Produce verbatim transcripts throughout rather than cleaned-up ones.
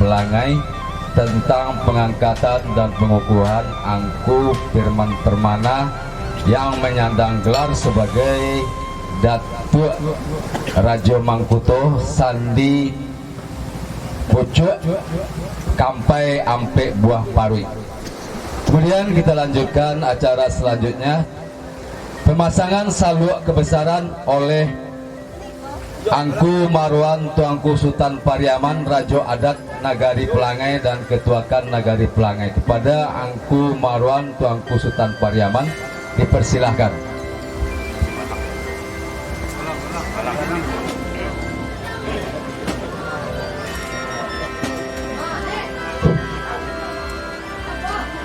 Pelangai tentang pangangkatan dan pangukuhan Angku Firman Permana yang manyandang gelar sabagai Datuak Rajo Mangkuto Sandi Pucuak Kampai Ampek Buah Paruik. Kemudian kita lanjutkan acara selanjutnya, pemasangan saluak kebesaran oleh Angku Marwan Tuanku Sutan Pariaman, Rajo Adat Nagari Pelangai dan Ketuakan Nagari Pelangai. Kepada Angku Marwan Tuanku Sutan Pariaman, dipersilahkan.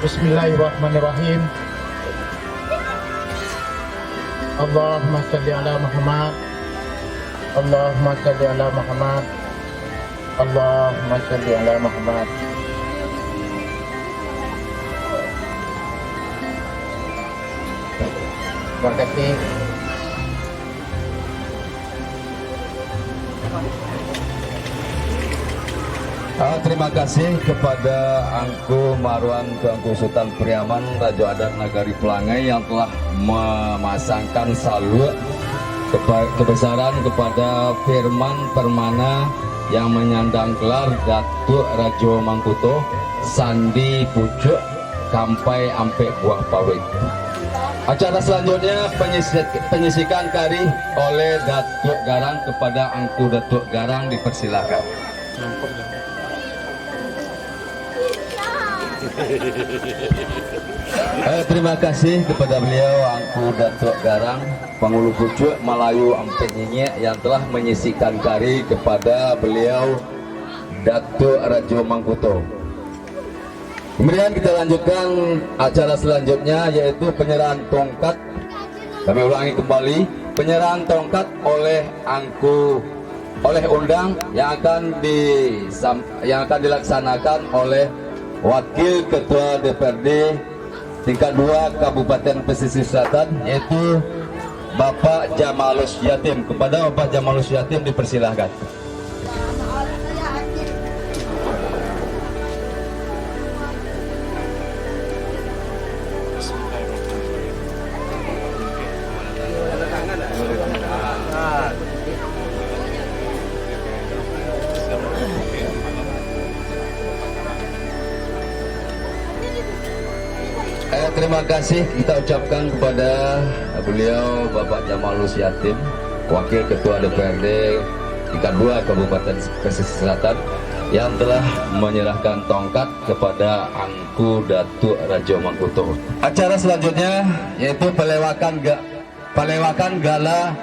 Bismillahirrahmanirrahim. Allahumma shalli ala Muhammad. Allahumma shalli ala Muhammad. Allahumma shalli ala Muhammad. Terima kasih. Ah, terima kasih kepada Angku Marwan Tuanku Sutan Pariaman, Rajo Adat Nagari Pelangai, yang telah memasangkan saluak kepa-, kebesaran kepada Firman Permana yang manyandang gelar Datuak Rajo Mangkuto Sandi Pucuak Kampai Ampek Buah Paruik. Acara selanjutnya, penyisik-, penyisikan karih oleh Datuak Garang kepada Angku Datuak Garang, dipersilahkan. Eh, terima kasih kepada beliau, Angku Datuak Garang, Pangulu Pucuak Malayu Ampek Nyinyek, yang telah menyisikan karih kepada beliau, Datuak Rajo Mangkuto. Kemudian kita lanjutkan acara selanjutnya, yaitu penyerahan tongkat. Kami ulangi kembali, penyerahan tongkat oleh Angku, oleh undang yang akan disam-, yang akan dilaksanakan oleh Wakil Ketua D P R D tingkat dua Kabupaten Pesisir Selatan, yaitu Bapak Jamalus Yatim. Kepada Bapak Jamalus Yatim dipersilahkan. Eh, terima kasih kita ucapkan kepada beliau, Bapak Jamalus Yatim, Wakil Ketua D P R D tingkat dua Kabupaten Pesisir Selatan, yang telah menyerahkan tongkat kepada Angku Datuak Rajo Mangkuto. Acara selanjutnya yaitu pelewakan ga-, pelewakan gala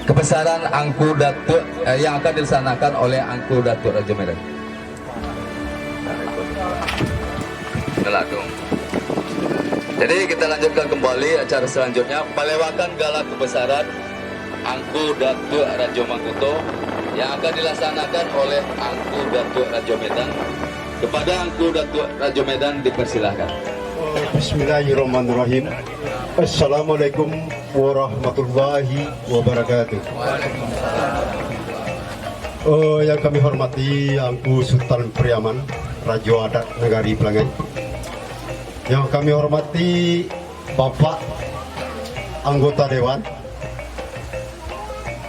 kebesaran Angku Datuak, eh, yang akan dilaksanakan oleh Angku Datuak Rajo Medan. Galak tu. Jadi, kita lanjutkan kembali acara selanjutnya, pelewakan gala kebesaran Angku Datuak Rajo Mangkuto yang akan dilaksanakan oleh Angku Datuak Rajo Medan. Kepada Angku Datuak Rajo Medan dipersilahkan. Bismillahirrahmanirrahim. Assalamualaikum warahmatullahi wabarakatuh. Oh, yang kami hormati Angku Sutan Pariaman, Rajo Adat Nagari Pelangai. Yang kami hormati Bapak Anggota Dewan,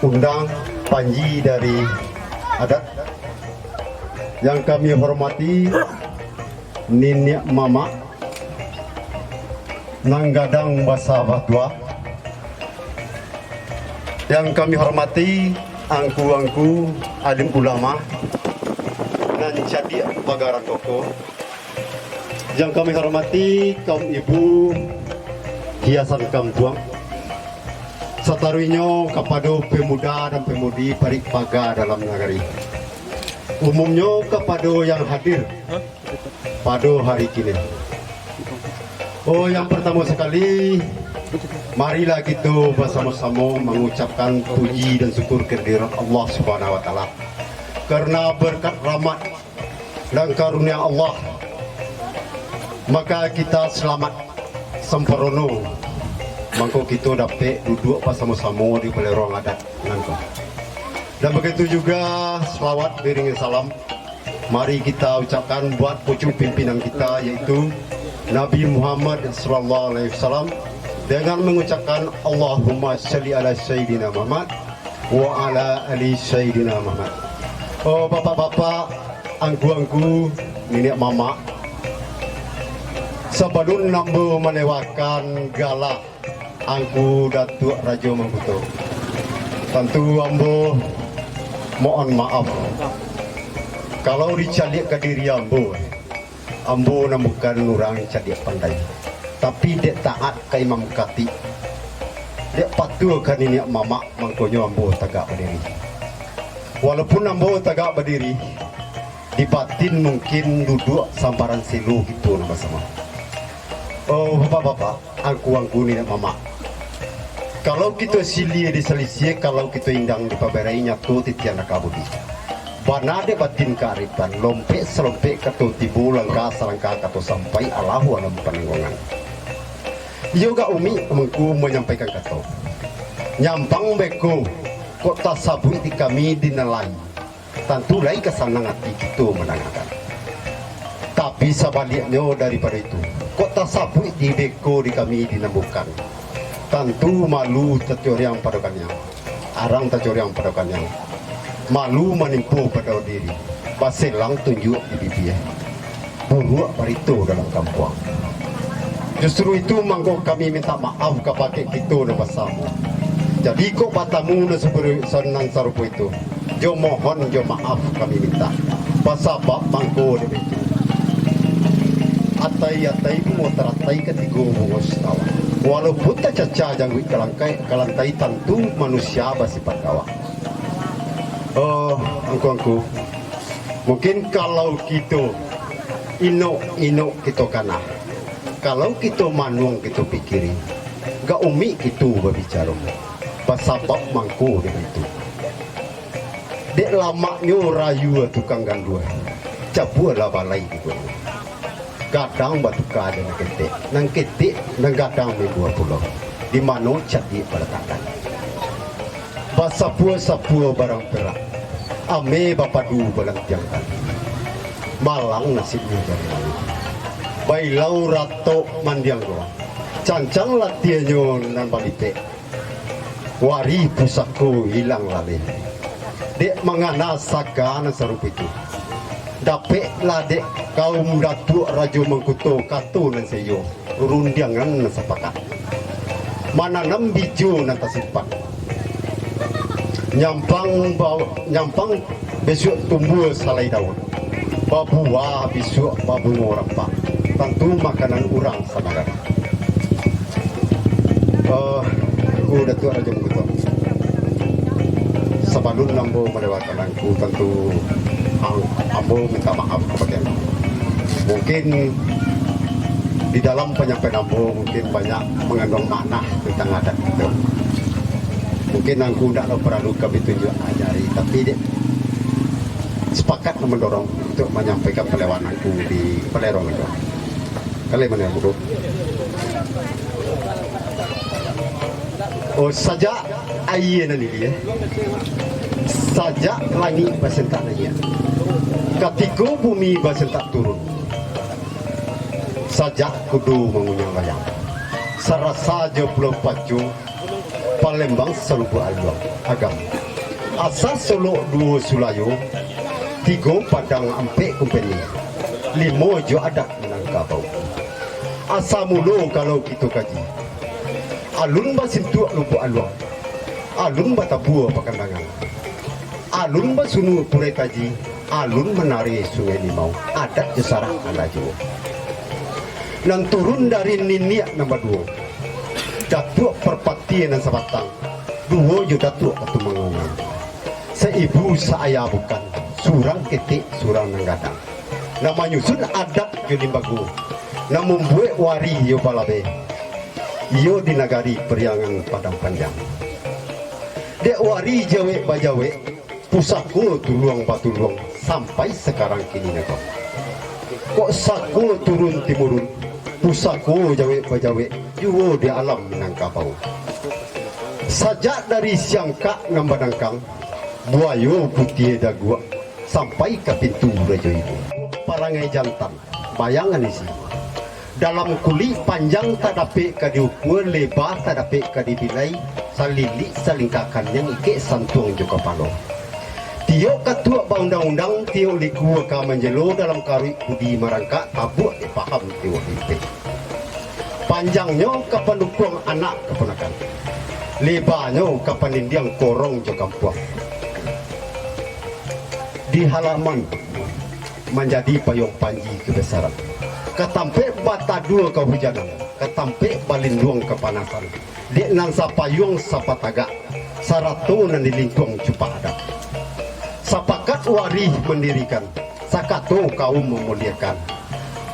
undang panji dari adat. Yang kami hormati niniak mamak nan gadang basa batua. Yang kami hormati angku-angku alim ulama nan cadiak pagaran kokoh. Yang kami hormati kaum ibu hiasan kampuang, sataruihnyo kapado pemuda dan pemudi parik paga dalam nagari. Umumnyo kapado yang hadir pado hari kini. Oh, yang partamo sakali, marilah kito basamo-samo mangucapkan puji dan syukur kehadirat Allah Subhanahu wa Taala. Karena berkat rahmat dan karunia Allah, maka kita selamat samparono. Mangko kito dapek duduak basamo-samo di balai ruang adat nangko. Dan begitu juga salawat beriringan salam Mari kita ucapkan buat pucuk pimpinan kita, yaitu Nabi Muhammad sallallahu alaihi wasallam, dengan mengucapkan Allahumma shalli ala Sayyidina Muhammad wa ala ali Sayyidina Muhammad. Oh, bapak-bapak, angku-angku, niniak mamak, sabalun ambo malewakan gala Angku Datuak Rajo Mangkuto, tantu ambo mohon maaf, kalau dicaliak ka diri ambo, ambo nan bukan urang cadiak pandai, tapi dek taat ka imam katik, dek patuah ka niniak mamak, mangkonyo ambo tagak badiri. Walaupun ambo tagak badiri, di batin mungkin duduak sambaran selo kito nan basamo. Oh, bapak-bapak, angku-angku niniak mamak. Kalau kito silia disalisia, kalau kito indang dipabarai, nyato titian aka budi. Bana dek batin kaarifan, lompek salompek kato tibo, langkah salangkah kato sampai, Allahu alam panangguangan. Iyo agak umik mangko manyampaikan kato. Nyampang beko, kok tasabuik di kami di nan lain, tantu lai ka sanang ati kito mandangakan. Tapi sabaliaknyo daripado itu, kok tasabuik di beko di kami di nan bukan, tantu malu tacoriang pado kaniang, arang tacoriang pado kaniang, malu manimpo pado diri, baselang tunjuak di bibia, buruak barito dalam kampuang. Justru itu mangko kami minta maaf kabake kito nan basamo. Jadi, kok batamu nan saru-, nan sarupo itu, jo mohon, jo maaf kami minta. Basabab mangko dek itu, atai-atai bungo taratai, katigo bungo sitawa. Walaupun tacaca jangguik ka langkai, ka lantai, tantu manusia basipaik gawak. Oh, angku-angku, mungkin kalau kito inok-inok kito kana, kalau kito manuang kito pikiri, agak umik kito babicaro. Basabab mangko dek itu, dek lamaknyo rayua tukang gandua, cabualah balai dibueknyo. Gadang batuka jo nan ketek, nan ketek nan gadang mimbuah pulo, di mano cadiak balatakkan. Basapua-sapua barang perak, ameh bapadu balantiangkan. Malang nasibnyo jari lalu, bailau ratok mandiang goang, cancang latiahnyo nan balipek. Wari pusako ilang laleh, dek mangana saga nan sarupo itu. Dapeklah dek kaum Datuak Rajo Mangkuto kato nan saiyo, rundiangan nan sapakat, mananam bijo nan tasimpan. Nyampang ba-, nyampang bisuak tumbuah salai daun, babuah bisuak babungo rampak, tantu makanan urang samagaran. Eh, Angku Datuak Rajo Mangkuto, sabalun ambo malewakan Angku, tantu ang-, ambo minta maaf kabake Angku. Mungkin di dalam panyampaian ambo mungkin banyak manganduang makna tantang adat kito. Mungkin Angku ndak lo paralu kami tunjuak jari, tapi dek sapakat mandorong untuak manyampaikan palewanan Angku di Palerong itu. Kalai mano, Angku? Oh, sajak aia nan ilia, sajak langik basentak naiak, katiko bumi basentak turun, sajak kudo mangunyang layang, sarasa jo Pulau Paco, Palembang salubuak aluang agam, asa Solok duo sulayo, tigo Padang ampek kumpeni, limo jo adat Minangkabau. Asa mulo kalau kito kaji, alun basintuak Lubuak Aluang, alun batabua Pakandangan, alun basunu Purai Taji, alun manari Sungai Limau, adat jo sarak ado juo. Nan turun dari niniak nan baduo, Datuak Parpatiah nan sabatang, duo jo Datuak Katumangguangan. Saibu saayah bukan, surang ketek, surang nan gadang. Nan manyusun adat jo limbago, nan mambuek wari iyo balabeh, iyo di nagari Pariangan Padang Panjang. Dek wari jawek bajawek, pusako tuluang batuluang, sampai sakarang kini nagak. Kok sako turun timurun, pusako jawek bajawek, juo di alam Minangkabau. Sajak dari siangkak nan badangkang, buayo putiah daguak, sampai ka pintu Rajo Ibo. Parangai jantan, bayangan isi. Dalam kulik panjang tak dapek ka diukua, leba tak dapek ka dibilai, salilik salingkakan nan ikek santuang jo kapalo. Tiok katuak baundang-undang, tiok liku ka manjelo, dalam karuik budi marangkak, tabuak dek paham tiok linteh. Panjangnyo ka pandukuang anak kaponakan, lebanyo ka pandindiang korong jo kampuang. Di halaman manjadi payuang panji kabesaran, ka tampek batadua kahujanan, ka tampek balinduang kapanasan, dek nan sapayuang sapatagak, sarato nan dilingkuang cupak adat. Sapakat warih mandirikan, sakato kaum mamuliakan,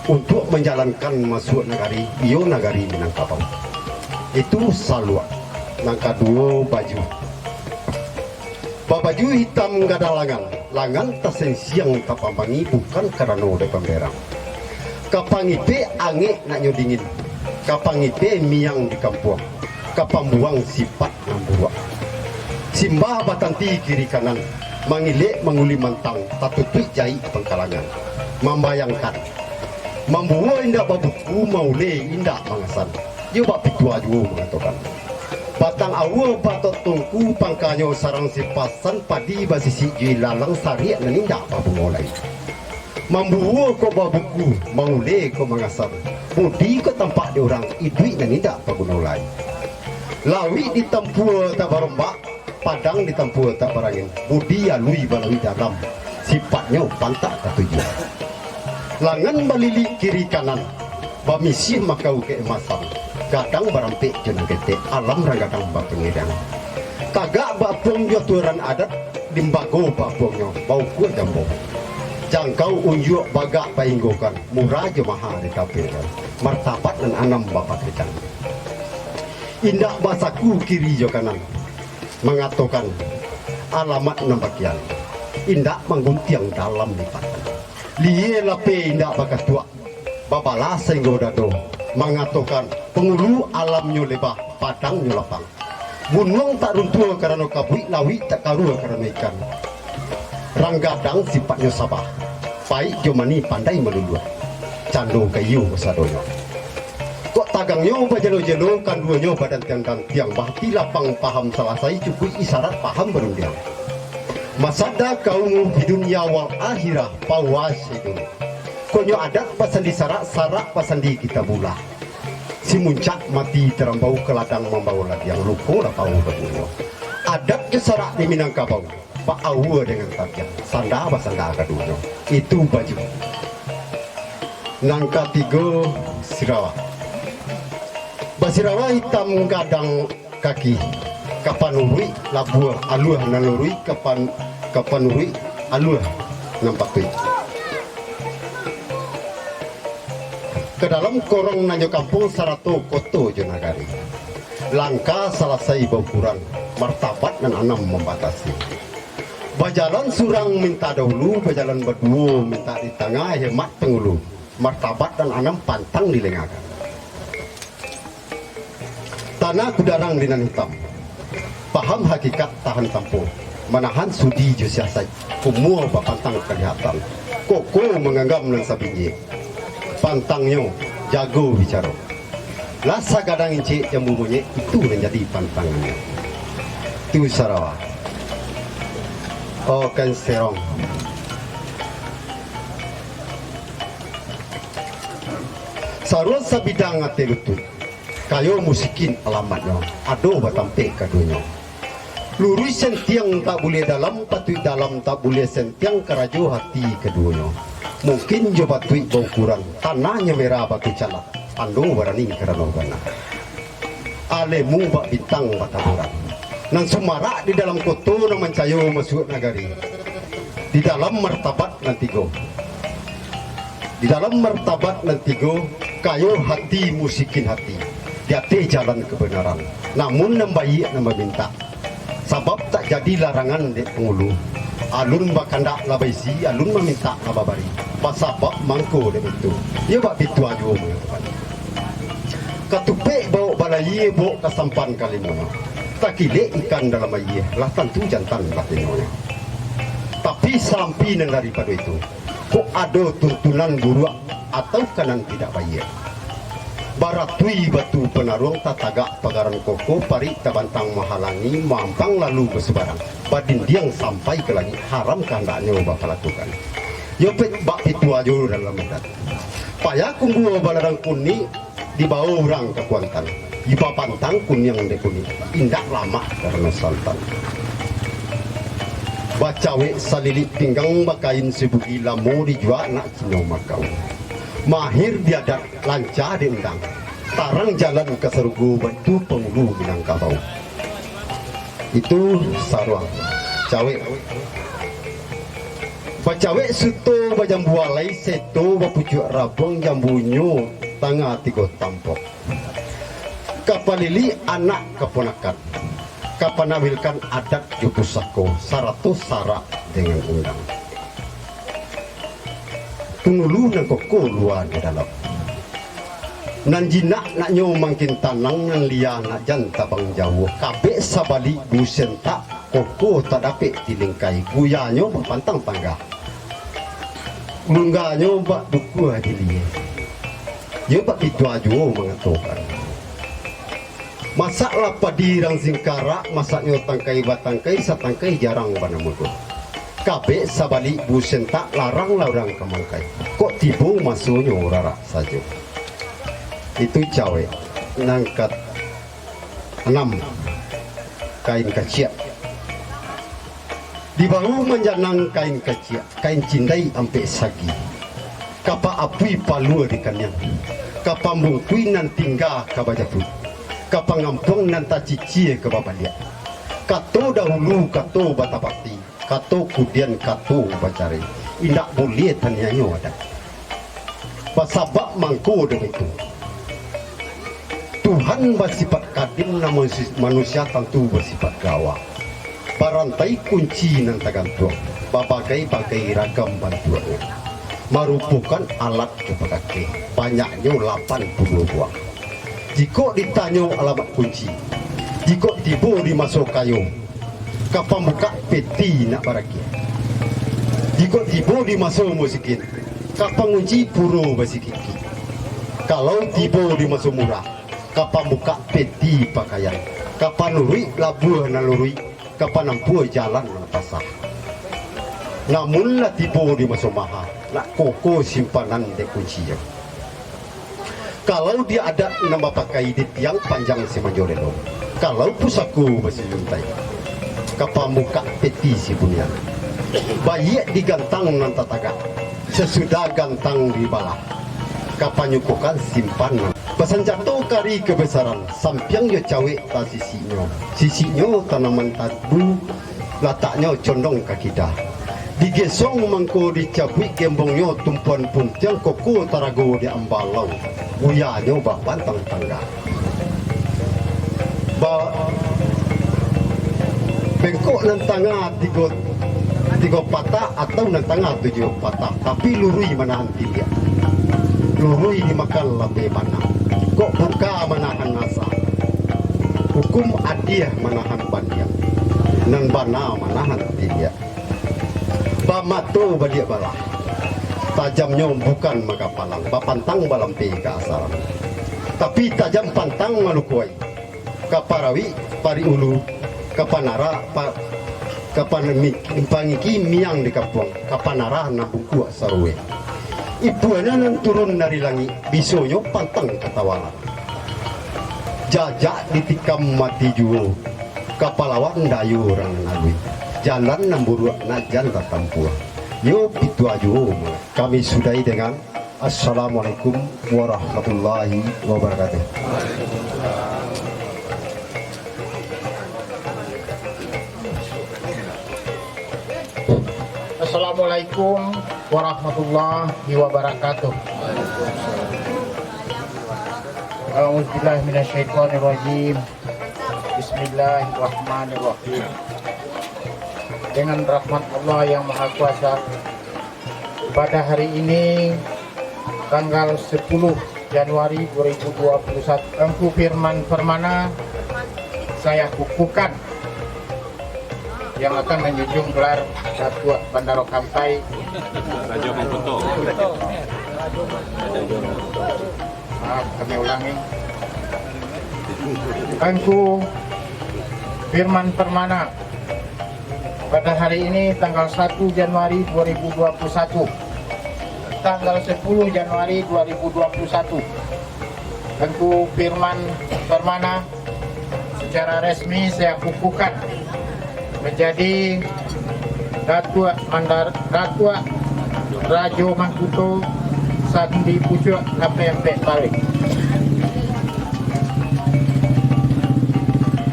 untuak manjalankan masuak nagari, iyo nagari Minangkabau. Itu saluak. Nan kaduo, baju. Babaju hitam gadang langan, langan tasensiang tapambangi, bukan karano dek pamberang. Ka pangipek angek naknyo dingin, ka pangipek miang di kampuang, ka pambuang sipaik nan buruak. Simbah batanti kiri kanan, mangilek manguli mantang, tatutuik jaik pangkalangan. Mambayangkan, mambuo indak babuku, mauleh indak mangasan. Iyo bak pitua juo mangatokan, batang aua batok tungku, pangkanyo sarang sipasan, padi basisik jo ilalang, sariak nan indak babungo lai. Mambuo kok babuku, mauleh kok mangasan, budi kok tampak di urang, iduik nan indak baguno lai. Lauik ditampua tak barombak, padang ditampua tak barangin, budi alui balauik dalam, sipatnyo pantak ka tujuah. Langan balilik kiri kanan, bamisih makau kaemasan, gadang barampek jo nan ketek, alam rang gadang bapangidang. Tagak baapuang jo atuaran adat, limbago baapuangnyo, baukua jambo. Jangkau unjuak bagak bainggokan, murah jo maha ditampilkan, martabat nan anam bapakaikan. Indak basaku kiri jo kanan, mangatokan alamat nan bakian, indak mangguntiang dalam lipatan. Lihie lapeh indak bakatuak, babalah sainggo dado, mangatokan pangulu alamnyo leba, padangnyo lapang. Gunuang tak runtuah karano kabuik, lauik tak karuah karano ikan. Rang gadang sipatnyo sabah, paik jo manih pandai maluluah. Cando ka iyo sadonyo. Kok tagangnyo bajelo-jelo, kanduonyo badantiang-dantiang, bahati lapang paham salasai, cukuik isarat paham barundiang. Masada kaum fi dunya wal akhirah, pawasidun. Konyo adat basandi sarak, sarak basandi kitabullah. Si muncak mati tarambau, ka ladang mambawo ladiang, luko lah pau babunyo. Adat jo sarak di Minangkabau, baaua dengan tabiang, sanda basanda kaduonyo. Itu baju. Nan katigo, sirawa. Basirawa hitam gadang kaki, ka panuruik labuah aluah nan luruih, ka pan-, ka panuruik aluah nan patuik. Ka dalam korong nan jo kampuang, sarato koto jo nagari. Langkah salasai baukuran, martabat nan anam mambatasi. Bajalan surang mintak dahulu, bajalan baduo mintak di tangah, hemat pangulu, martabat nan anam pantang dilengakan. Tanah kudarang di nan hitam, paham hakikat tahan tampo, manahan sudi jo siasaik, umua bapantang kalihatan, koko manganggam nan sabinjek. Pantangnyo, jago bicaro. Lah sagadang incek jambu monyek, itu nan jadi pantangannyo. Tu sarawa. Oh, kan serong. Saruan sabidang ateh lutuik, kayo musikin alamatnyo, ado batampek kaduonyo. Luruih sentiang tak buliah dalam, patuik dalam tak buliah sentiang, karajo hati kaduonyo. Mungkin jo batuik baukuran, tanahnyo merah batu calak, tando barani karano bana. Alemu bak bintang bataburan. Nan sumarak di dalam koto, nan mancayo masuak nagari. Di dalam martabat nan tigo. Di dalam martabat nan tigo, kayo hati musikin hati. Di ateh jalan kabanaran. Namun nan baiak nan mamintak. Sabab tak jadi larangan dek pangulu. Alun bakandak lah baisi, alun mamintak lah babari. Basabab mangko dek itu. Iyo bak pituah juo mangatokan. Katupek bawok balayie, bawok ka sampan kalimonyo. Takilek ikan dalam ayie, lah tantu jantan batinonyo. Tapi salampi nan daripado itu, kok ado tuntunan buruak atau ka nan tidak baiak. Baratui batu panaruang tatagak pagaran koko, parik tabantang mahalangi, mampang lalu basubarang, badindiang sampai ka langik, haram kahandaknyo bapalakukan. Yo pet bak pitua jo dalam adat. Payah kumbua baladang kunik, dibawo urang ka Kuantan. Dipapantang kuniang dek kunik, indak lamak karano santan. Bacawek salilik pinggang, bakain sibugi, lamo dijuak nak Cino Makau. Mahir di adat, lanca di undang, tarang jalan ka sarugo, baitu pangulu Minangkabau. Itu saruang. Cawek. Bacawek suto bajambu alai, seto bapucuak rabuang, jambunyo tangah tigo tampok. Ka palilik anak kaponakan, ka panawilkan adat jo pusako, sarato sarak dengan undang. Pangulu nan koko lua jo dalam. Nan jinak naknyo mangkin tanang, nan lia nak jan tabang jauah. Kabek sabalik busentak, koko tadapek di lingkai, guyanyo bapantang tangga. Lungganyo bak bukua di lia. Yo bak pitua juo mangatokan. Masaklah padi rang singkarak, masaknyo tangkai batangkai, satangkai jarang bana mudo. Kabek sabalik busentak, larang lah urang ka mangkai. Kok tibo masonyo rarak sajo. Itu cawek. Nan ka anam, kain kaciak. Dibahu manjanang kain kaciak, kain cindai ampek sagi. Ka paapuih palua di kaniang, ka pambungkuih nan tingga ka bajapuik, ka pangampuang nan tacicia ka babaliak. Kato dahulu, kato batapati, kato kudian, kato bacarai, indak buliah taniayo adat. Basabab mangko dek itu, Tuhan basipat kadim, namun si-, manusia tantu basipat gawa. Barantai kunci nan tagantuang, babagai-bagai ragam bantuaknyo, marupokan alat jo pakakeh, banyaknyo lapan puluah buah. Jikok ditanyo alamat kunci, jikok tibo di maso kayo, ka pambukak peti nak baragiah. Jikok tibo di maso musikin, ka pangunci puro basikiki. Kalau tibo di maso murah, ka pambukak peti pakaian, ka panuruik labuah nan luruik, ka panampuah jalan nan pasah. Namun lah tibo di maso maha, nak koko simpanan dek kuncinyo. Kalau di adat nan bapakai di tiang panjang si manjo lelo, kalau pusako basi juntai, ka pambukak peti si bunian. Baiak di gantang nan tatagak, sasudah gantang dibalah, ka panyukokan simpanan. Basanjato kari kabesaran, sampiang jo cawek tasisiknyo, sisiknyo tanaman tabu, lataknyo condong ka kida. Digesong mangko dicabuik gembongnyo, tumpuan puntiang koko tarago di ambalau, guyanyo bapantang tangga. Ba-, bengkok nan tangah tigo, tigo patah atau nan tangah tujuah patah, tapi luruih manahan tiliak. Luruih dimakan lambeh bana. Kok buka manahan asa. Hukum adiah manahan bandiang. Nan bana manahan tiliak. Bamato baliak balah. Tajamnyo bukan makapalang, bapantang balampe ka asaran. Tapi tajam pantang malukuai. Ka parawik parik ulu, ka panara pa-, ka panami-, pangiki miang di kampuang, ka panara nan bungkuak saruwe. Ipuanyo nan turun dari langik, bisonyo pantang ka tawalan. Jajak ditikam mati juo, ka palawan dayo urang nan aluih. Jalan nan buruak nak jan tatampuah, yo pituah juo. Kami sudahi dengan Assalamualaikum warahmatullahi wabarakatuh. Assalamualaikum warahmatullahi wabarakatuh. A'udzubillahi minasyaitonirrajim. Bismillahirrahmanirrahim. Dengan rahmat Allah yang Maha Kuasa, pada hari ini, tanggal sepuluh Januari dua ribu dua puluh satu, Teuku Firman Permana saya kukuhkan yang akan menjunjung gelar Datuak Bandaro Kampai. Maaf, kami ulangi. Angku Firman Permana, pada hari ini, tanggal satu Januari dua ribu dua puluh satu, tanggal sepuluh Januari dua ribu dua puluh satu, Angku Firman Permana secara resmi saya kukuhkan menjadi Datuak Mandar-, Datuak Rajo Mangkuto Sandi Pucuak Lapeh Ampek Paruik.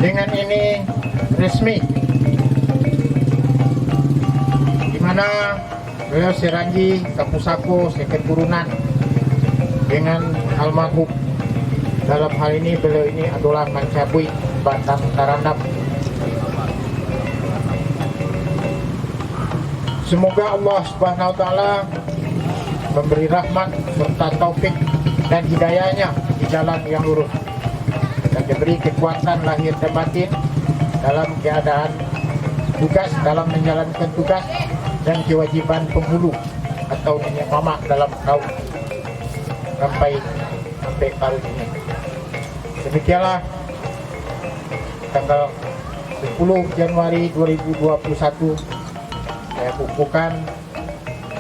Dengan ini resmi, di mana beliau seranji ka pusako seketurunan dengan almarhum. Dalam hal ini, beliau ini adalah mancabuik batang tarandam. Semoga Allah Subhanahu wa Ta'ala memberi rahmat serta taufik dan hidayahnya di jalan yang lurus, dan diberi kekuatan lahir dan batin dalam keadaan tugas, dalam menjalankan tugas dan kewajiban penghulu atau niniak mamak dalam kaum Kampai Ampek Paruik ini. Demikianlah, tanggal sepuluh Januari dua ribu dua puluh satu, saya kukuhkan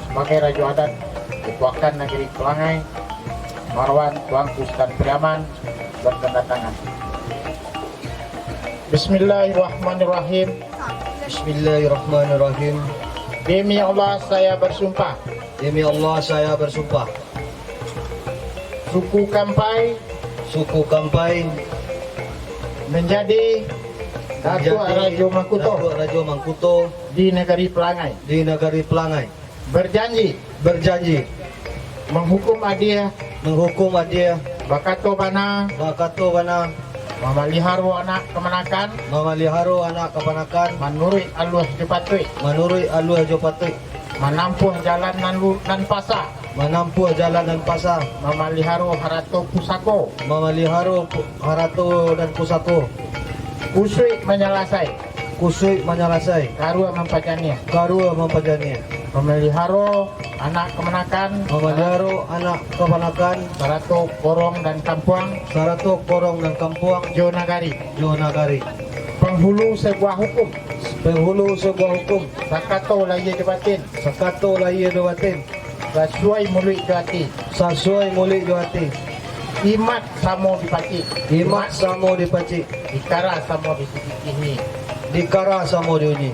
sebagai Rajo Adat Ketuakan Nagari Pelangai, Marwan Tuanku Sutan Pariaman, bertanda tangan. Bismillahirrahmanirrahim. Bismillahirrahmanirrahim. Demi Allah, saya bersumpah. Demi Allah, saya bersumpah. Suku Kampai. Suku Kampai. Menjadi Datuak Rajo Mangkuto. Datuak Rajo Mangkuto. Di Nagari Pelangai. Di Nagari Pelangai. Berjanji. Berjanji. Menghukum adil. Menghukum adil. Bakato bana. Bakato bana. Mamaliharo anak kamanakan. Mamaliharo anak kamanakan. Manuruik aluah jo patuik. Manuruik aluah jo patuik. Manampuah jalan nan lu-, nan pasa. Manampuah jalan nan pasa. Mamaliharo harato pusako. Mamaliharo pu-, harato dan pusako. Kusuik manyalasai. Kusuik manyalasai. Karua mampajaniah. Karua mampajaniah. Mamaliharo anak kamanakan. Mamaliharo anak kamanakan. Sarato korong dan kampuang. Sarato korong dan kampuang. Jo nagari. Jo nagari. Penghulu sebuah hukum. Penghulu sebuah hukum. Sakato lahia jo batin. Sakato lahia jo batin. Sasuai muluik jo ati. Sasuai muluik jo ati. Imat samo dipacik. Imat samo dipacik. Dikara samo diunyi. Dikara samo diunyi.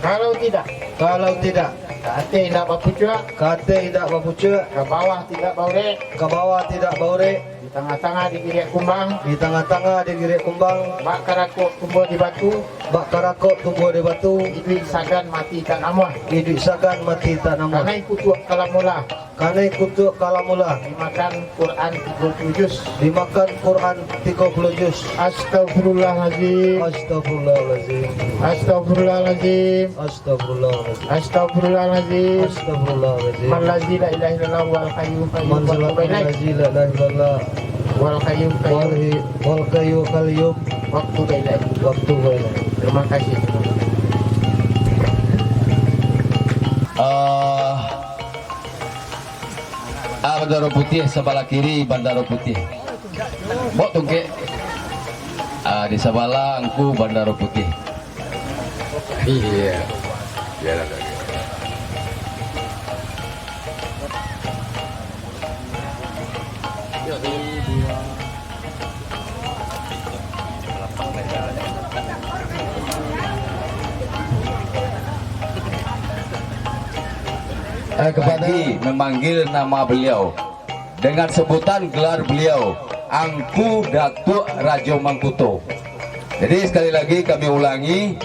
Kalau tidak. Kalau tidak. Ka ateh indak bapucuak. Ka ateh indak bapucuak. Ka bawah tidak baurek. Ka bawah tidak baurek. Di tangah-tangah digiriak kumbang. Di tangah-tangah digiriak kumbang. Bak karakok tumbuah di batu. Bak karakok tumbuah di batu. Iduik sagan mati tak namuah. Iduik sagan mati tak namuah. Kanai kutuak kalamullah. Kanai kutuak kalamullah. Dimakan Quran tigo puluh juz. Dimakan Quran tigo puluh juz. Astagfirullahalazim. Astagfirullahalazim. Astagfirullahalazim. Astagfirullahalazim. Astagfirullahalazim. Astagfirullahalazim. Mallazi la ilaha illallah wal hayyul qayyum. Mallazi la ilaha illallah. Wal hayyul qayyum. Wal hi-, wal hayyul qayyum. Waktu ka ilahi. Waktu ka ilahi. Terima kasih. Ah, ah, Bandaro Putiah, sabalah kiri Bandaro Putiah. Bok tungkek. Ah, di sabalah angku Bandaro Putiah. Iya. Biarlah. Eh, kepada lagi memanggil nama beliau dengan sebutan gelar beliau, Angku Datuak Rajo Mangkuto. Jadi, sekali lagi kami ulangi,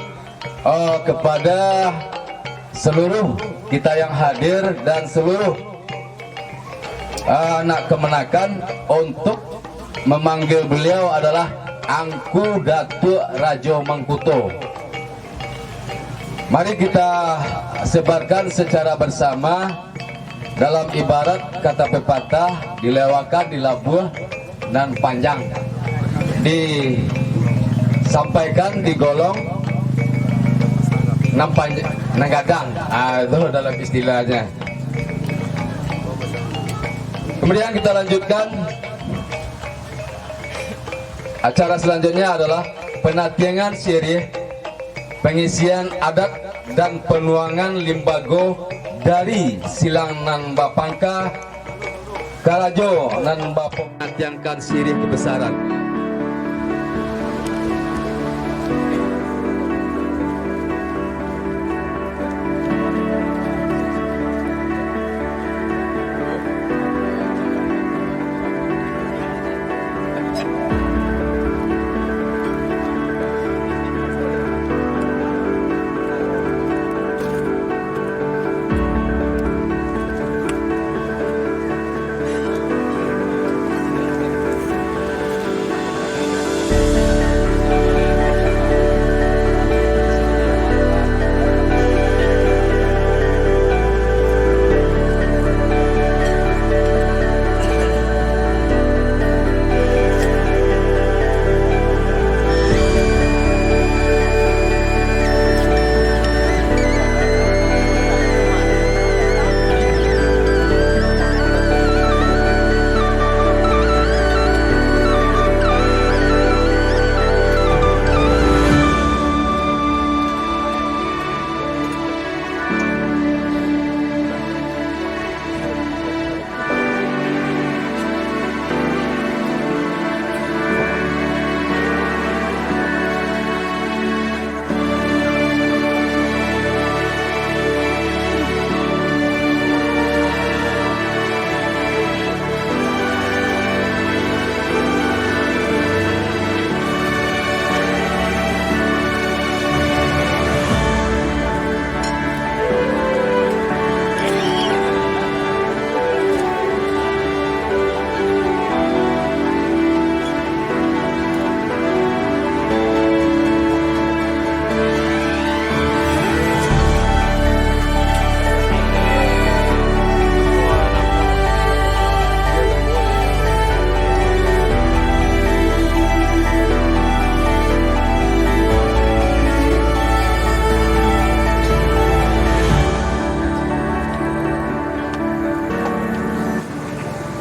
eh, kepada seluruh kita yang hadir dan seluruh, eh, anak kemenakan untuk memanggil beliau adalah Angku Datuak Rajo Mangkuto. Mari kita sebarkan secara bersama dalam ibarat kata pepatah, dilewakan di labuah nan panjang, disampaikan di golong Nan panjang, nan gadang. Ah, itu dalam istilahnya. Kemudian kita lanjutkan. Acara selanjutnya adalah penatiangan sirih, pengisian adat, dan penuangan limbago dari silang nan bapangka, karajo nan bapo-, manatiangkan sirih kebesaran.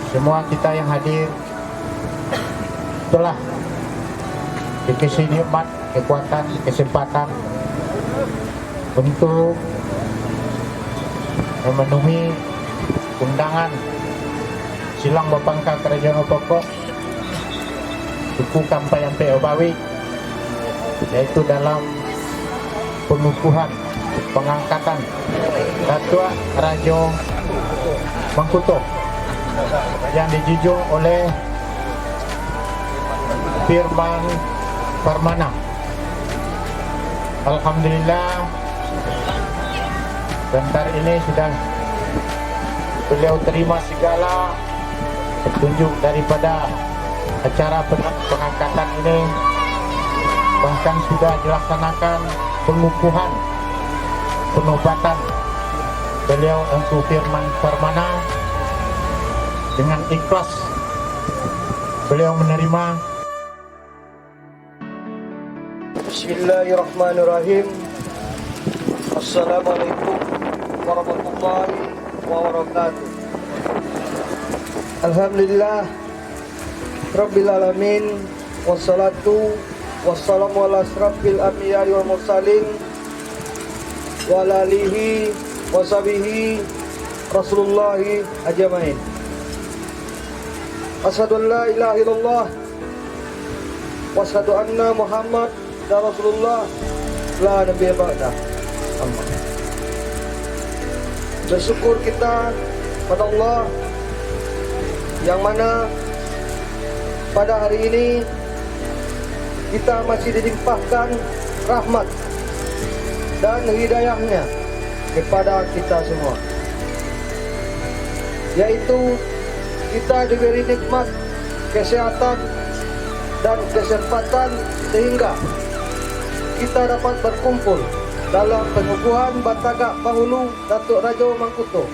Semua kita yang hadir telah dikasih nikmat, kekuatan, kesempatan untuk memenuhi undangan silang bapangka karajo nan bapokok suku Kampai Ampek Babawik, yaitu dalam pengukuhan, pengangkatan Datuak Rajo Mangkuto yang dijunjuang oleh Firman Parmana. Alhamdulillah, sebentar ini sudah beliau terima segala petunjuk daripada acara pen-, pengangkatan ini, bahkan sudah dilaksanakan pengukuhan, penobatan beliau Engku Firman Parmana. Dengan ikhlas beliau menerima. Bismillahirrahmanirrahim. Assalamualaikum warahmatullahi wabarakatuh. Alhamdulillah Rabbil Alamin. Wassalatu wassalamu ala asrafil anbiya wal mursalin, wa ala alihi wa sahbihi Rasulullahi ajmain. Asyhadu an la ilaha illallah wa asyhadu anna Muhammad dan Rasulullah, la nabiyya ba'dah. Amin. Bersyukur kita pada Allah yang mana pada hari ini kita masih dilimpahkan rahmat dan hidayahnya kepada kita semua, yaitu kita diberi nikmat kesehatan dan kesempatan sehingga kita dapat berkumpul dalam pengukuhan batagak bahulu Datuak Rajo Mangkuto.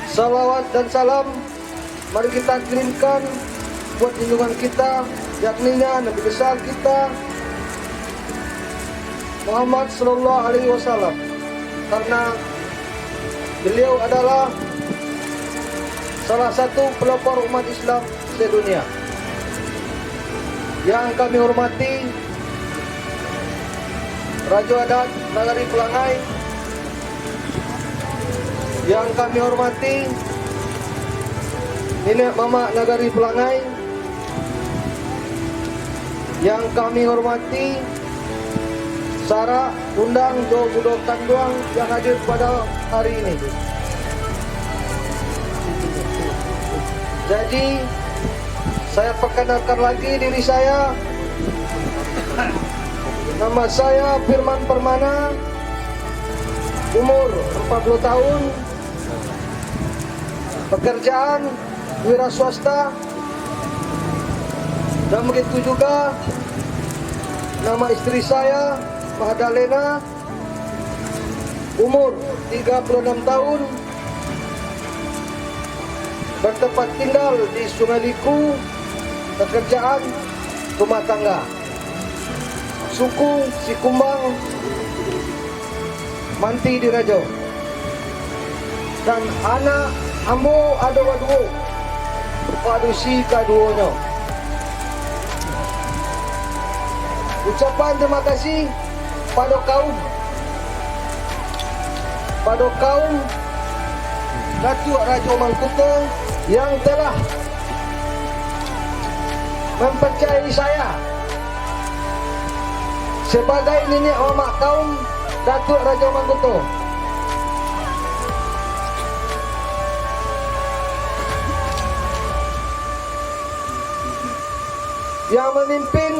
Salawat dan salam mari kita kirimkan buat junjungan kita, yakni Nabi besar kita, Muhammad sallallahu alaihi wasallam, karena beliau adalah salah satu pelopor umat Islam sedunia. Yang kami hormati Rajo Adat Nagari Pelangai, yang kami hormati Niniak Mamak Nagari Pelangai, yang kami hormati sarak, undang, jo budo kanduang yang hadir pada hari ini. Jadi, saya perkenalkan lagi diri saya. Nama saya Firman Permana, umur empat puluh tahun, pekerjaan wira swasta, dan begitu juga nama istri saya, Magdalena, umur tiga puluh enam tahun, bertempat tinggal di Sungai Liku, pekerjaan rumah tangga, suku Sikumbang, Manti Dirajo. Dan anak ambo ado baduo, padusi kaduonyo. Ucapan terima kasih pado kaum, pado kaum Datuak Rajo Mangkuto yang telah mempercayai saya sebagai niniak mamak kaum Datuak Rajo Mangkuto. Yang memimpin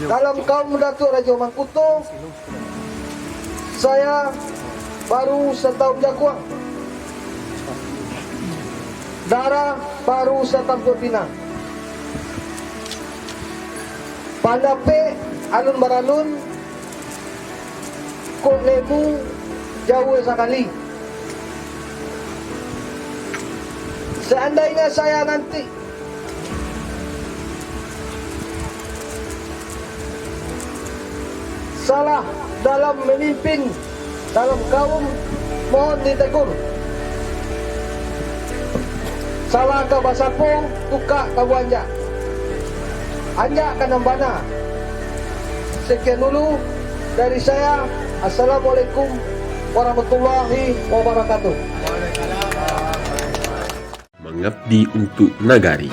dalam kaum Datuak Rajo Mangkuto, saya baru satahun jaguang, darah baru satampuak pinang. Pandapek alun baralun, kok lemu jauah sakali. Seandainya saya nanti salah dalam memimpin dalam kaum, mohon ditegur. Salah ka basapo, tukak ka baanjak. Anjak ka nan bana. Sekian dulu dari saya. Assalamualaikum warahmatullahi wabarakatuh. Mangabdi untuak nagari.